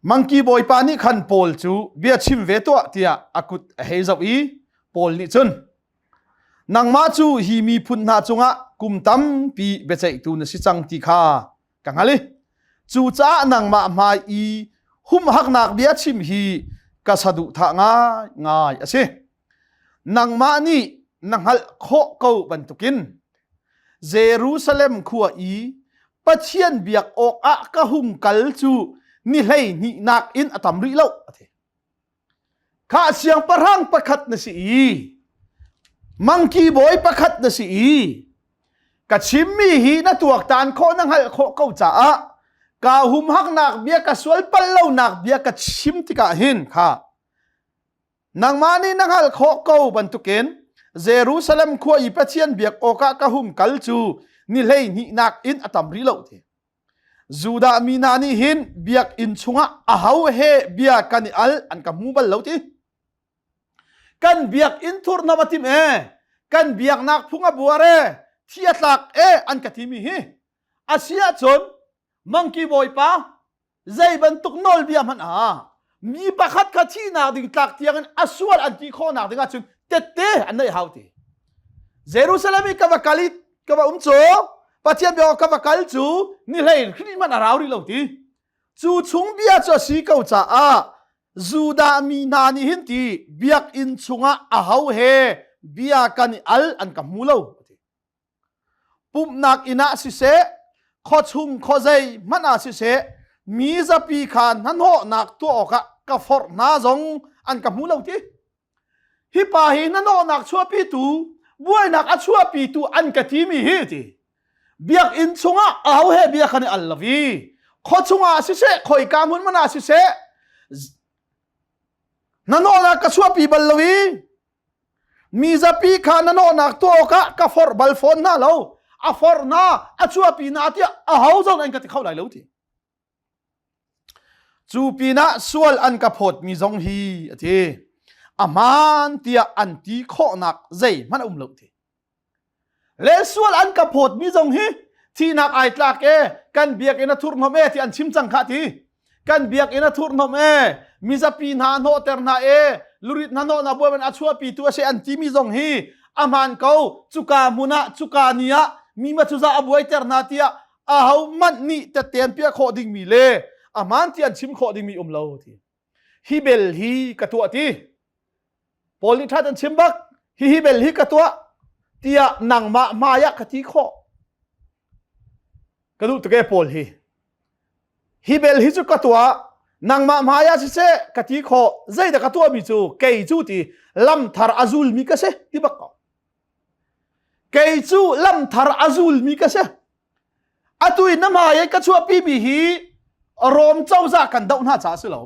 Mangki bawipa nih khan Paul cu bia chim ve tuah tiah a kut a hei zoh i Paul nih cun nangmah cu hi miphun hna cungah kum tampi biaceihtu na si cang ti kha ka hngal i cucaah nangmah hmai i humhaknak bia chim hi ka saduhthah ngaingai a si. Nangmah nih na hngalh khawh ko bantukin Jerusalem khua i Pathian biak awkah ka hung kal cu ni 12 nak in a tam rih lo a ti. Kha siangpahrang pakhat na si i mangki bawi pakhat na si i ka chimmi hi na tuaktan khawh na hngalh khawh ko caah ka humhaknak bia ka sual pal lonak bia ka chim tikah hin kha Nangmah nih na hngalh khawh ko bantukin Jerusalem khua i Pathian biak awkah ka hung kal cu ni 12 nak in a tam rih lo ti. Judah mi hna nih hin biakinn chungah aho he bia kan i al an ka hmu bal lo ti. Kan biakinn thurhnawm a tim e, kan biaknak phung a buar e, thi a tlak e an ka timi hi. A si ahcun mangki bawipa zei bantuk nawlbia hmanh ah mi pakhat kha thihnak ding tlak tiang in a sual an ti khawhnak ding ahcun tette an neih hau ti Jerusalem i ka va kal i ka va um cu Pathian bia ka va kal cu ni hlei hri hmanh a rau rih lo ti cu chung bia cu a si ko caah Judah mi hna nih hin ti biakinn chungah aho he bia kan i al an ka hmu lo Pumhnak inn ah siseh, khuachung khuazei hmanh ah siseh, mi zapi kha hnahnawhnak tuah awkah ka forh hna zong an ka hmu lo ti. Hi pa hi hnahnawhnak chuahpitu, buainak a chuahpitu an ka timi hi ti. Biakinn chungah aho he bia kan i al lo i khuachung ah siseh, khoika hmun hmanh ah siseh, hnahnawhnak ka chuahpi bal lo i. Mi zapi kha na nawhnak tuah awkah ka forh bal fawn hna lo. A forh hna, a chuahpi hna tiah aho zong an ka ti kho lai lo ti. Cu pinah sual an ka phawtmi zong hi a ti. A hmaan tiah an ti khawhnak zeihmanh a um lo ti. Le sual an ka phawtmi zong hi thihnak ai tlak e kan biakinn a thurhnom e ti an chim cang kha ti. Kan biakinn a thurhnom e mizapi hna hnawhter hna e lurit hna hnawh hna buai a chuahpi tu a si an timi zong hi a hmaan ko cuka hmun ah cuka ni ah mi ma cuza a buaiter hna tiah aho manh nih tette an piah khawh dingmi le a hmaan ti an chim khawh dingmi um lo ti hi bel hi ka tuah ti Paul nih ṭhat an chim bak hi hi bel hi ka tuah tiah nangmah hmai ah ka ti khawh ka duh tuk e Paul hi hi bel hi cu ka tuah nangmah hmai ah siseh ka ti khawh zeidah ka tuahmi cu kei cu ti lamthar a zulmi ka si ti bak ko Kei cu lamthar a zulmi ka si. Atu in na hmai ka chuahpimi hi Rom cozah kan doh hna caah si lo.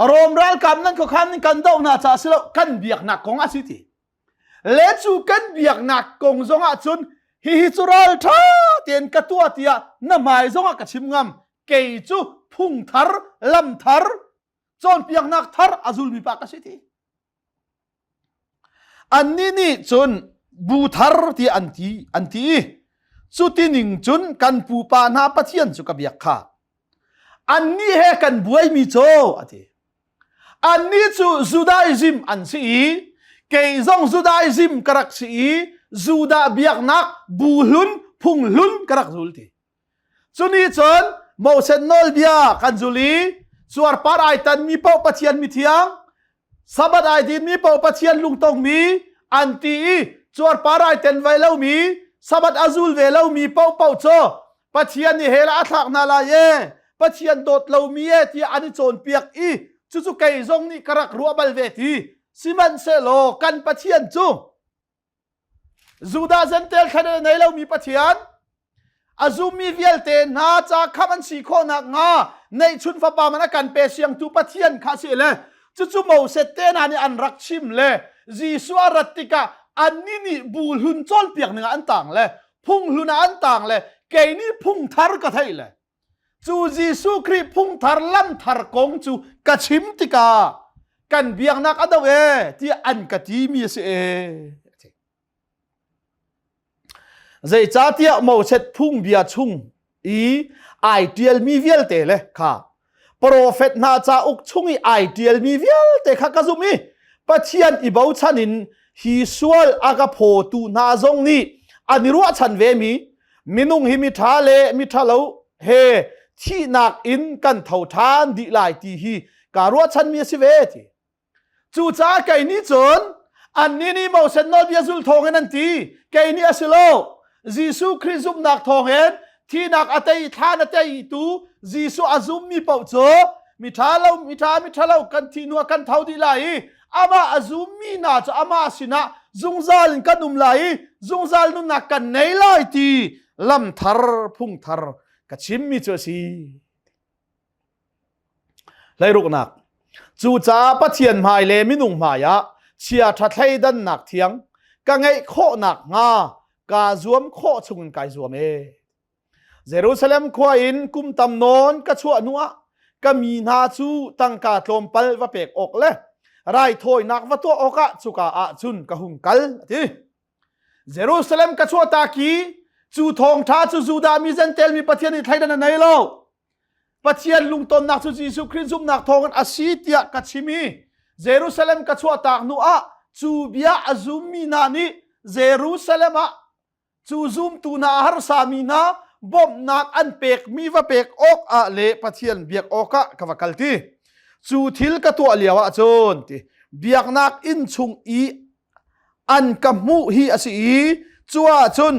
Rom ralkap nan khuakhan kan doh hna caah si lo. Kan biaknak kong a si ti. Le cu kan biaknak kong zong ah cun hihi cu ral ṭha tein ka tuah tiah na hmai zong ah ka chim ngam. Kei cu phung thar, lam thar, cawnpiaknak thar a zulmi pa ka si ti. Annih nih cun bu thar tiah an ti an ti i cuti ning cun kan pupa hna Pathian cu ka biak kha. Annih he kan buaimi cu a ti. Annih cu Judaism an si i kei zong Judaism ka rak si i Judah biaknak bu hlun phung hlun ka rak zul ti. Cuni cun Moses nawlbia kan zul i cuarpar ai tanmi paoh Pathian mithiang, Sabbath ai dinmi paoh Pathian lungtongmi an ti i cuarpar ai ten ve lomi, Sabbath a zul ve lomi paohpaoh cu Pathian nih hell ah a thlak hna lai e, Pathian dawt lomi e tiah an i cawnpiak i cucu kei zong nih ka rak ruah bal ve ti. Sihmanhsehlaw kan Pathian cu Judah Jentail thlan nei lomi Pathian a zummi vialte hna ca khamh an si khawh nakhnga neihchun fapa man a kan pe siangtu Pathian kha si le cucu Moses te hna nih an rak chim le Jesuh a rat tikah annih nih bu hlun cawnpiak ning ah an tang le phung hlun ah an tang le kei nih phung thar ka theih le Cu Jesuh Khrih phungthar lamthar kong cu ka chim tikah kan biaknak a do e tiah an ka timi a si e. Zeicahtiah Moses phungbia chung i ai ṭialmi vialte le kha profet hna cauk chung i ai ṭialmi vialte kha ka zumh i Pathian i bochan in hi sual a ka phawtu hna zong nih an i ruahchan vemi minung hi miṭha le miṭhalo he thihnak in kan tho ṭhan dih lai ti hi kaa ruahchanmi a si ve ti. Cucaah kei nih cun annih nih Moses nawlbia zul thawngin an ti kei nih a si lo Jesuh Khrih zumhnak thawngin thihnak a tei thlan a teitu Jesuh a zummi paoh cu miṭha lo miṭha miṭha lo kan thih hnu ah kan tho dih lai i amah a zummi hna cu amah sinah zungzal in kan um lai i zungzal nunnak kan nei lai ti lamthar phungthar ka chimmi cu a si. Hleiruknak Cucaah Pathian hmai le minung hmai ah chia ṭha thleidannak thiang ka ngeih khawhnak hnga kaa zuam khawh chungin kai zuam ee. Jerusalem khua in kum tam nawn ka chuah hnuah ka mi hna cu tangka tlawmpal va pek awk le raithawinak va tuah awkah cuka ah cun ka hung kal a ti. Jerusalem ka chuahtak i cu thawngṭha cu Judah mi Jentail mi Pathian nih thleidan a nei lo. Pathian lungtonnak cu Jesuh Khrih zumhnak thawngin a si tiah ka chim i Jerusalem ka chuahtak hnuah cu bia a zummi hna nih Jerusalem ah Cu zumtu hna a harsami hna bawmhnak an pekmi va pek awk ah le Pathian biak awkah ka va kal ti. Cu thil ka tuah lio ah cun ti biaknak inn chung i an ka hmuh hi a si i cu ah cun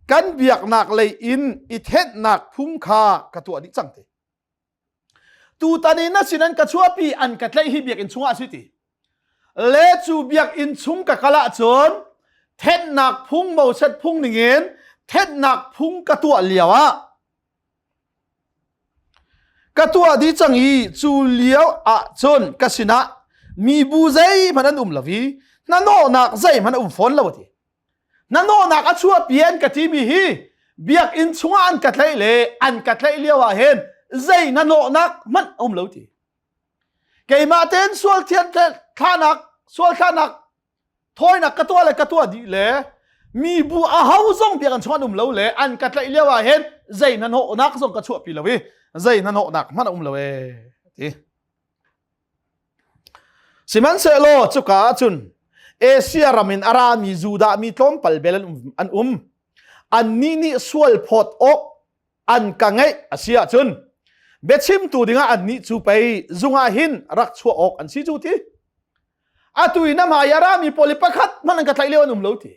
kan biaknak lei in i thenhnak phung kha ka tuah dih cang ti. Tutan i na sin an ka chuahpi an ka tlaih hi biakinn chungah a si ti. Le cu biakinn chung ka kal ahcun thenhnak phung Moses phung ningin thenhnak phung ka tuah lio ah ka tuah dih cang i cu lio ahcun ka sinah mibu zeihmanh an um lo i Hnanawhnak zeihmanh a um fawn lo a ti. Hnanawhnak a chuahpi an ka timi hi biakinn chungah an ka tlaih le an ka tlaih lio ah hin zei hnanawhnak hmanh a um lo ti. Keimah tein sual thian thlanak sual thlanak thawinak ka tuah le ka tuah dih le mibu a ho zong biakinn chung an um lo le an ka tlaih lio ah hin zei hnahnawhnak zong ka chuahpi lo i zei hnahnawhnak hmanh a um lo ee ti. Sihmanhsehlaw cuka ah cun Asia ram in a rami Judah mi tlawmpal bel an um. Annih nih sual phawt awk an ka ngeih a si ahcun biachimtu dingah annih cu pei zung ah hin rak chuah awk an si cu ti. Atu i na hmai a rami pawl i pakhat hmanh an ka tlaih lio an um lo ti.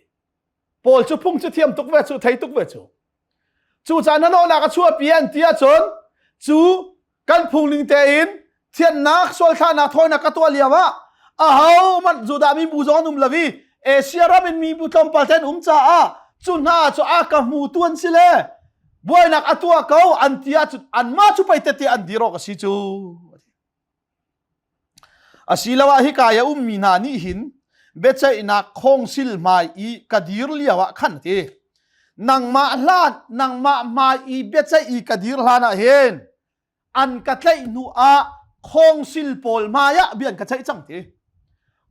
Paul cu phung cu thiam tuk ve cu thei tuk ve cu. Cucaah na nawhnak a chuahpi an ti ahcun cu kan phungning tein thiannak sualthlahnak thawinak ka tuah lio ah aho hmanh Judah mi bu zong an um lo i Asia ram in mi bu tlawmpal te an um caah cu hna cu a ka hmutu an si le buainak a tuah ko an ti ahcun anmah cu pei tete an dir awk a si cu. Asiloah hika i a ummi hna nih hin biaceihnak khawngsil hmai i ka dir lio ah khan a ti. Nangmah hlan, nangmah hmai i biaceih i ka dir hlan ah hin an ka tlaih hnu ah khawngsil pawl hmai ah bia an ka ceih cang ti.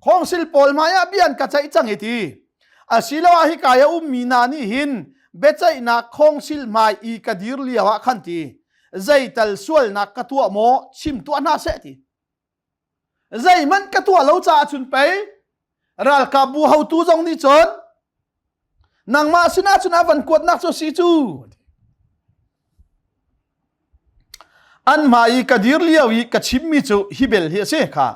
Khawngsil pawl hmai ah bia an ka ceih cang i ti. Asiloah hika i a ummi hna nih hin biaceihnak khawngsil hmai i ka dir lio ah khan ti. Zeital sualnak ka tuah maw chim tuah hna seh ti. Zeihmanh ka tuah lo caah cun pei ralkapbu hotu zong nih cun nangmah sinah cun a van kuatnak cu si cu. An hmai i ka dir lio i ka chimmi cu hi bel hi a si kha.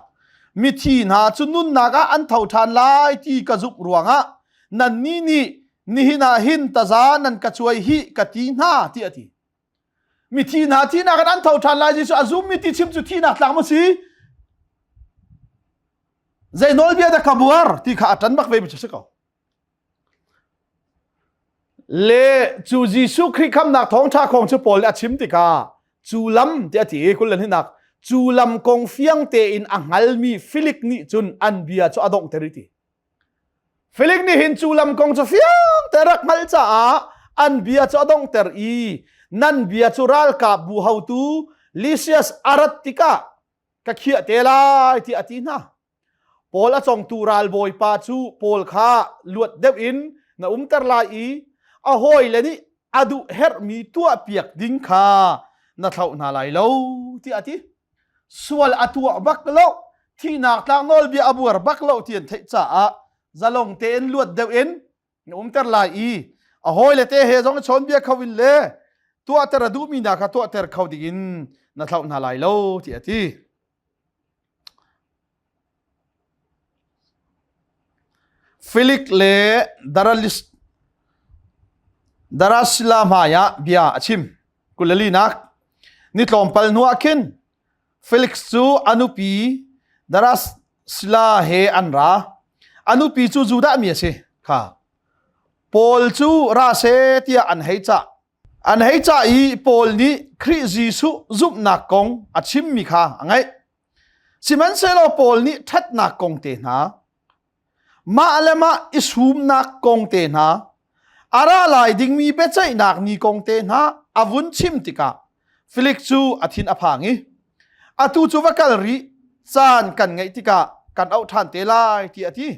Mithi hna cu nunnak ah an tho ṭhan lai ti ka zumh ruangah nannih nih nihin ah hin taza nan ka cuai hih ka ti hna tiah a ti. Mithi hna thihnak in an tho ṭhan lai Jesuh a zummi ti chim cu thihnak tlak maw si? Zei nawlbia dah ka buar ti kha a ṭan bak ve mi cu si ko. Le cu Jesuh Khrih khamnak thawngṭha kong cu Paul nih a chim tikah cu lam tiah a ti i kul hinak cu lam kong fiang tein a hngalmi Filik nih cun an bia cu a donghter i ti. Filik nih hin cu lam kong cu fiang te rak hngalh caah an bia cu a donghter i nan bia cu ralkapbu hotu Lysias a rat tikah ka khiah te lai tiah a ti hna. Paul a congtu ralbawipa cu Paul kha luat deuh in na umter lai i a hawile nih a duh herhmi tuahpiak ding kha na thlauh hna lai lo tiah a ti. Sual a tuah bak lo, thihnak tlak nawlbia a buar bak lo ti an theih caah zalong tein luat deuh in na umter lai i a hawile te he zong chawnbia kho in le tuahter a duhmi hna kha tuahter kho ding in na thlauh hna lai lo tiah a ti. Filik le Daralis Darasila hmaiah bia a chim. Kulalinak ni tlawmpal hnuah khin Felix cu a nupi Darasila he an ra. A nupi cu Judah mi a si kha. Paul cu ra seh tiah an hei cah. An hei cah i Paul nih Khrih Jesuh zumhnak kong a chimmi kha a ngaih. Sihmanhsehlaw Paul nih ṭhatnak kong te hna, mah le mah i sumnak kong te hna, a ra lai dingmi biaceihnak ni kong te hna a vun chim tikah Felix cu a thin a phang i atu cu va kal rih caan kan ngeih tikah kan auh ṭhan te lai tiah a ti.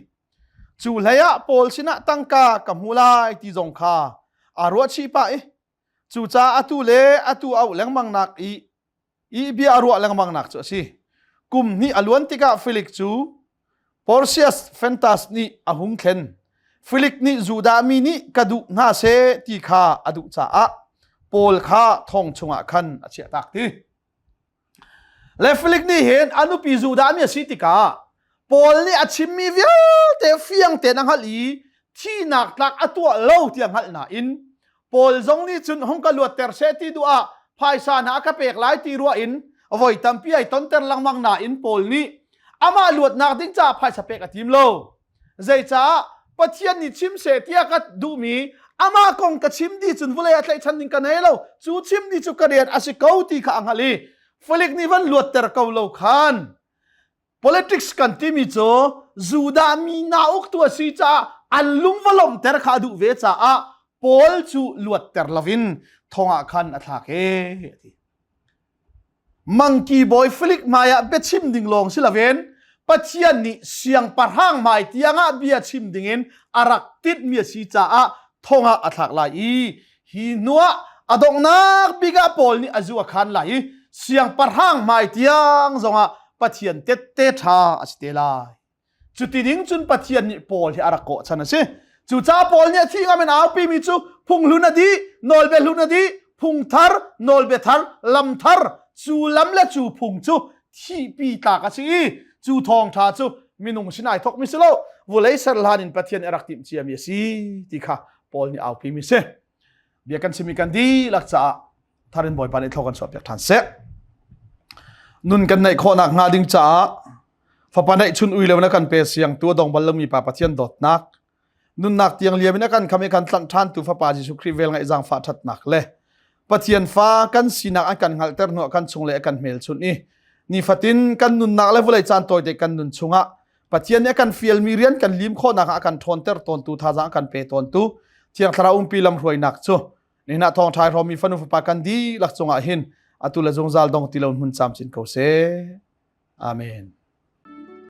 Cu hlei ah Paul sinah tangka ka hmu lai ti zong kha aa ruahchih pah i cucaah atu le atu auh lengmang nak i i bia a ruah lengmang nak cu a si. Kum hnih a luan tikah Felix cu Porcius Fentas nih a hung thlen. Felix nih Judah mi nih ka duh hna seh ti kha a duh caah Paul kha thong chungah khan a chiahtak ti. Le Filik nih hin a nupi Judah mi a si tikah Paul nih a chimmi vialte fiang tein a hngalh i thihnak tlak a tuah lo ti a hngalh nain Paul zong nih cun hung ka luatter seh ti duh ah phaisa hna a ka pek lai ti ruah in voi tampi ai tonter lengmang nain Paul nih amah luatnak ding caah phaisa pek a tim lo. Zeicah Pathian nih chim seh tiah ka duhmi amah kong ka chim dih cun vawlei ah tlaihchan ding ka nei lo. Cu chim dih cu ka rian a si ko ti kha a hngalh i Felix nih van luatter ko lo khan politics kan timi cu Judah mi hna uktu a si caah an lung va lawmhter kha a duh ve caah Paul cu luatter loin thong ah khan a thlak e a ti. Mangki bawi Filik hmaiah biachim ding lawng si loin Pathian nih siangpahrang hmai tiangah bia chim dingin a rak tinhmi a si caah thong ah a thlak lai i hi hnuah a donghnak bik ah Paul nih a zu a khan lai i siangpahrang hmai tiang zongah Pathian tette ṭha a si te lai. Cuti ding cun Pathian nih Paul hi a rak kawh chan a si. Cucaah Paul nih a thih ngam in aupi mi cu phung hlun a dih, nawlbia hlun a dih, phung thar, nawlbia thar, lam thar, cu lam le cu phung cu thihpi tlak a si i cu thawngṭha cu minung sin ai thawk mi si lo vulei ser hlan in Pathian nih a rak timh cia mi a si ti kha Paul nih aupi mi si. Bia kan chimi kan dihlak caah tharin Bawipa nih thlaw kan chuah piak ṭhan seh. Nun kan neih khawhnak hnga ding caah Fapa neihchun ui lo na kan pe siang tu a dong bal lomi pa Pathian dawtnak nunnak tiang liam in a kan kham i kan tlanh ṭhan tu Fapa Jesuh Khrih vel ngaih zaangfah ṭhatnak le Pathian fa kan sinak an kan hngalhter hnuah kan chung le a kan hmelchunh i nifatin kan nunnak le vawlei caan tawite kan nun chungah Pathian nih a kan fialmi rian kan lim khawhnak ah a kan ṭhawnter tawntu thazaang a kan pe tawntu Thiang Thlarau umpi lamhruainak cu nihin ah thawngṭha i hrawmmi fanu fapa kan dihlak cungah hin atu le zungzal dong ti lo hmun camcin ko seh. Amen.